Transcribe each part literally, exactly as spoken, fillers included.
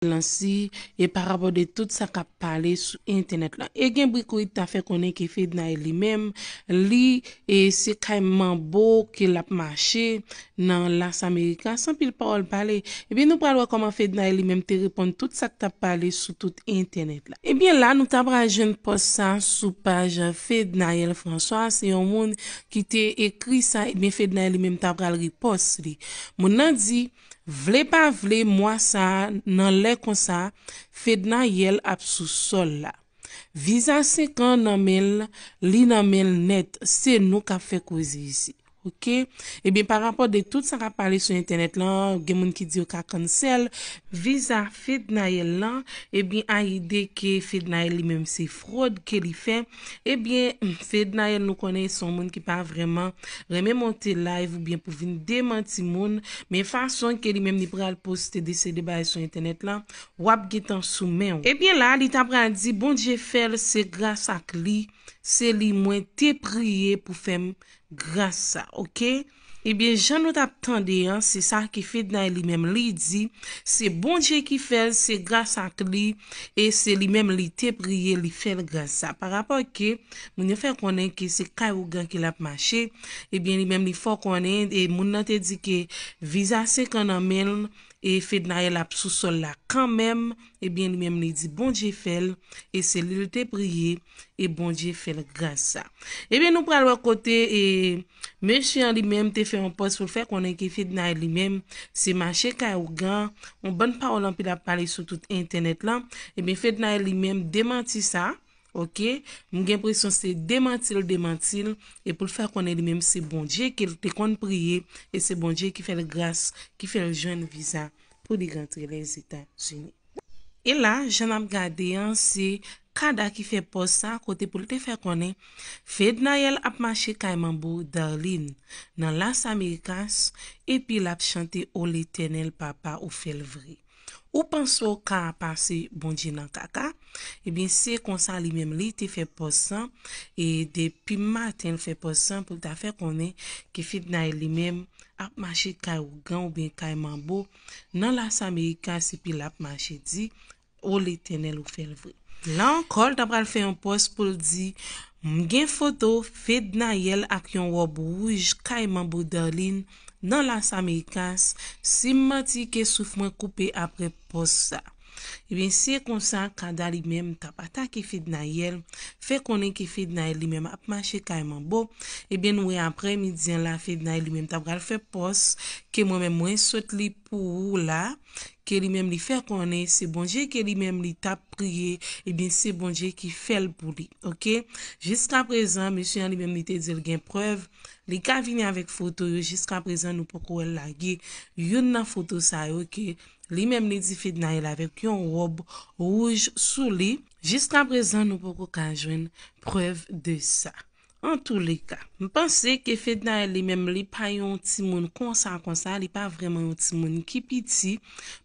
lan si, e pa rapò de tout sa k ap pale sou entènèt lan. E gen bri kou li ta fè konnen ke Fednaelle li menm, li, e se kay manbo ke l ap mache nan Las Americas, anpil pawòl pale. Ebyen, nou pral wè kòman Fednaelle li menm te reponn tout sa k t ap pale sou tout entènèt la. Ebyen, la, nou ta pral jwenn pòs sa sou paj Fednaelle François, se yon moun ki te ekri sa, ebyen, Fednaelle li menm ta pral repòs li. Moun nan di, vle pa vle, mwa sa a, nan lè konsa, Fednaelle ap sou sòl la. Viza senk an nan men l, li nan men l nèt, se nou k ap fè koze isi. Oke? Ebyen, pa rapò de tout sa k ap pale sou entènèt lan, gen moun ki di yo ka cancel viza Fednaelle lan, ebyen, a ide ke Fednaelle li menm se fwòd ke li fè, ebyen, Fednaelle nou konnen se yon moun ki pa vrèman renmen monte live oubyen pou vin demanti moun, men fason ke li menm li pral poste de seri de bagay sou entènèt lan, w ap gentan sou men w. Ebyen la, li ta pral di, Bondye fè l, se gras ak li, se li mwen te priye pou fè m gras sa, oke? Ebyen, jan nou t ap tande an, se sa ke Fednaelle li menm li di, se Bondye ki fè l, se gras ak li, e se li menm li te priye, li fè l gras sa. Pa rapò ke moun yo fè konnen ke se kay ougan ke l ap mache, ebyen, li menm li fè w konnen, e moun nan te di ke viza senk an nan men l, e Fednaelle ap sou sòl la kanmenm, ebyen, li menm li di Bondye fè l, e se li l te priye, e Bondye fè l gras sa. Ebyen, nou pral wè kote, e mesye an li menm te fè yon pòs pou l fè konnen ke Fednaelle li menm, se mache kay ougan, yon bann pawòl anpil ap pale sou tout entènèt lan. Ebyen, Fednaelle li menm demanti sa, oke? M gen enpresyon se demanti l demanti l, e pou l fè konnen li menm se Bondye ke l te konn priye, e se Bondye ki fè l gras, ki fè l jwenn viza pou li rantre Lèzetazini. E la, jan n ap gade an, se Kada ki fè pòs sa kote pou l te fè konnen Fednaelle ap mache kay manbo Darline nan Las Americas, epi l ap chante O Letènèl, papa, ou fè l vre. Ou panse w ka pase Bondye nan kaka? Ebyen, se konsa li menm li te fè pòs sa, e depi maten l fè pòs sa pou l ta fè konnen ke Fednaelle li menm ap mache kay ougan oubyen kay manbo nan Las Americas, epi l ap mache di, O Letènèl, ou fè l vre. La ankò, l ta pral fè yon pòs pou l di, m gen foto Fednaelle ak yon wòb wouj kay manbo Darline nan Las Americas, si m manti ke souf mwen koupe apre pòs sa. Ebyen, se konsa Kada li menm t ap atake Fednaelle, fè konnen ke Fednaelle li menm ap mache kay manbo. Ebyen, nou wè aprè midi an la, Fednaelle li menm t ap pral fè pòs ke mwen menm mwen sot li pou ou la, ke li menm li fè konnen se Bondye ke li menm li t ap priye, ebyen, se Bondye ki fè l pou li, oke? Jiska prezan, mesye an li menm li te di l gen prèv, li ka vini avèk foto yo, jiska prezan nou poko wè l lage youn nan foto sa yo ke li menm li di Fednaelle avèk yon wòb wouj sou li. Jiska prezan nou poko ka jwenn prèv de sa. Antouleka, m panse ke Fednaelle li menm li pa yon timoun konsa konsa, li pa vrèman yon timoun ki piti,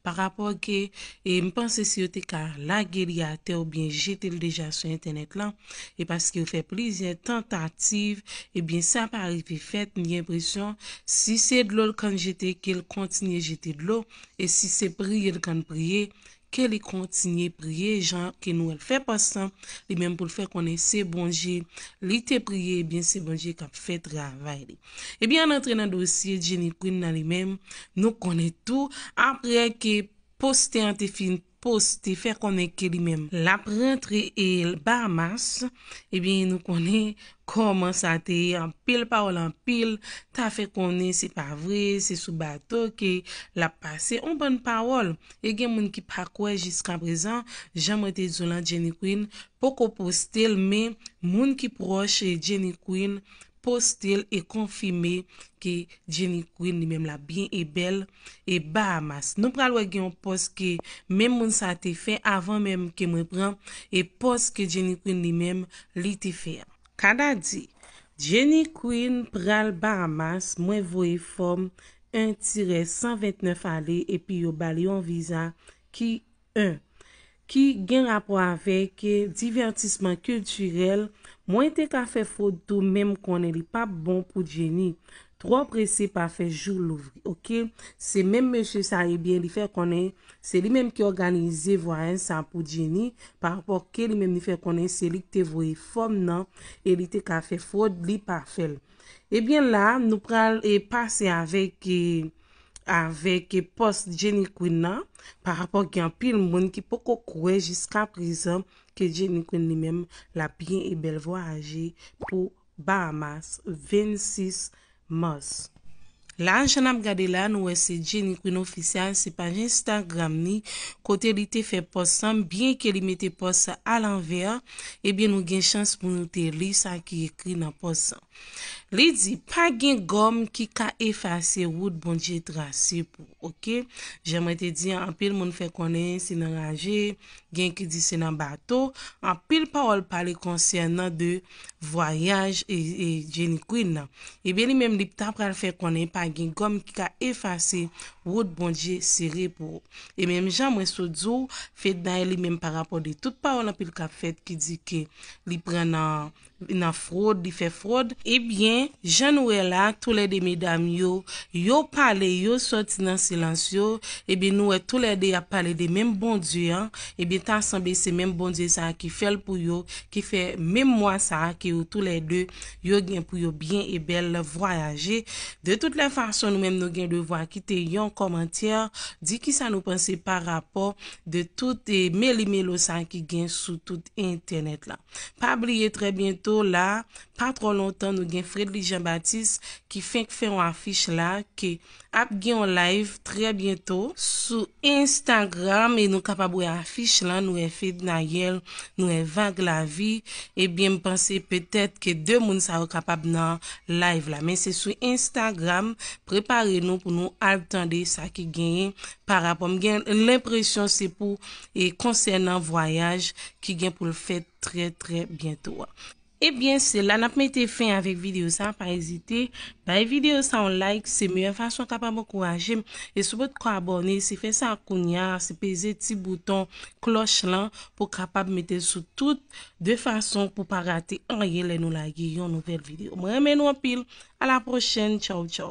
pa rapò ke, e m panse si yo te ka lage li atè oubyen jete l deja sou entènèt lan, e paske yo fè plizyè tantativ, ebyen sa pa rive fèt, m gen enpresyon, si se dlo l konn jete, ke l kontinye jete dlo, e si se priye l konn priye, ke li kontinye priye, jan ke nou wè l fè pòs sa, li menm pou l fè konnen se Bondye li te priye, ebyen se Bondye k ap fè travay li. Ebyen, ann antre nan dosye Jenny Queen nan li menm, nou konnen tou, aprè ke poste an te fin poste, fè konnen ke li menm l ap rantre e Bahamas, ebyen, nou konnen kòman sa te ye, anpil pawòl, anpil ta fè konnen se pa vre, se sou bato ke l ap pase, yon bann pawòl. E gen moun ki pa kwè jiska prezan, jan mwen te di w lan, Jenny Queen poko poste l, men moun ki pwòch Jenny Queen poste l e konfime ke Jenny Queen li menm l ap byen e bèl e Bahamas. Nou pral wè gen yon pòs ke menm moun sa te fè avan menm ke mwen pran e pòs ke Jenny Queen li menm li te fè a. Kada di, Jenny Queen pral Bahamas, mwen voye fòm en tirè san ventnèf ale epi yo ba l yon viza ki en, ki gen rapò avèk divètisman kiltirèl, mwen te ka fè fwod tou, men m konnen li p ap bon pou Jenny. Twò prese pa fè jou louvri, oke? Se menm mesye sa, ebyen, li fè konnen se li menm ki òganize vwayaj sa pou Jenny, pa rapò ke li menm li fè konnen se li ki te voye fòm nan e li te ka fè fwod, li pa fè l. Ebyen la, nou pral e pase avèk e, avèk e pòs Jenny Queen nan, pa rapò gen anpil moun ki poko kwè jiska prezan ke Jenny Queen li menm l ap byen e bèl vwayaje pou Bahamas vennsis mas. La, jan n ap gade la, nou wè se Jenny Queen Official, se paj Instagram li, kote li te fè pòs lan, byen ke li mete pòs a lanvè, ebyen nou gen chans pou nou te li sa ki ekri nan pòs lan. Li di, pa gen gòm ki ka efase wout Bondye trase pou ou, oke? Jan mwen te di an, anpil moun fè konnen se nan raje, gen ki di se nan bato, anpil pawòl pale konsènan de vwayaj e, e Jenny Queen nan. Ebyen, li menm, li ta pral fè konnen pa gen gòm ki ka efase wout Bondye sere pou ou. E menm jan mwen sot di w, Fednaelle li menm pa rapò de tout pawòl anpil k ap fèt ki di ke li pran nan, nan fwod, li fè fwod. Ebyen, jan nou wè la, toulède medam yo, yo pale, yo sòti nan silans yo. Ebyen, nou wè toulède y ap pale de menm Bondye an. Ebyen, ta sanble se menm Bondye sa a ki fè l pou yo, ki fè menm mwa sa a ke yo toulède, yo gen pou yo byen e bèl vwayaje. De tout lè fason, nou menm nou gen devwa kite yon kòmantè, di kisa nou panse pa rapò de tout e meli melo sa a ki gen sou tout entènèt la. Pa bliye, trè byento la, pa twò lontan, nou gen Fredly Jean Baptiste ki fenk fè yon afich la ke ap gen yon live trè byento sou Instagram e nou kapab wè afich lan, nou wè Fednaelle, nou wè Vag Lavi. Ebyen, m panse petèt ke de moun sa yo kapab nan live la. Men se sou Instagram, prepare nou pou nou al tande sa ki genyen pa rapò. M gen lenpresyon se pou e konsènan vwayaj ki gen pou l fèt trè, trè byento a. Ebyen, se la n ap mete fen avèk videyo sa. Pa ezite, bay videyo sa yon like, se meyè fason w kapab ankouraje m. E si w potko abòne, se fè sa kounya, se peze ti bouton klòch lan pou w kapab mete l sou tout, de fason pou w pa rate anyen lè nou lage yon nouvèl videyo. Mwen renmen nou anpil. A la pwochèn. Tchaw, tchaw.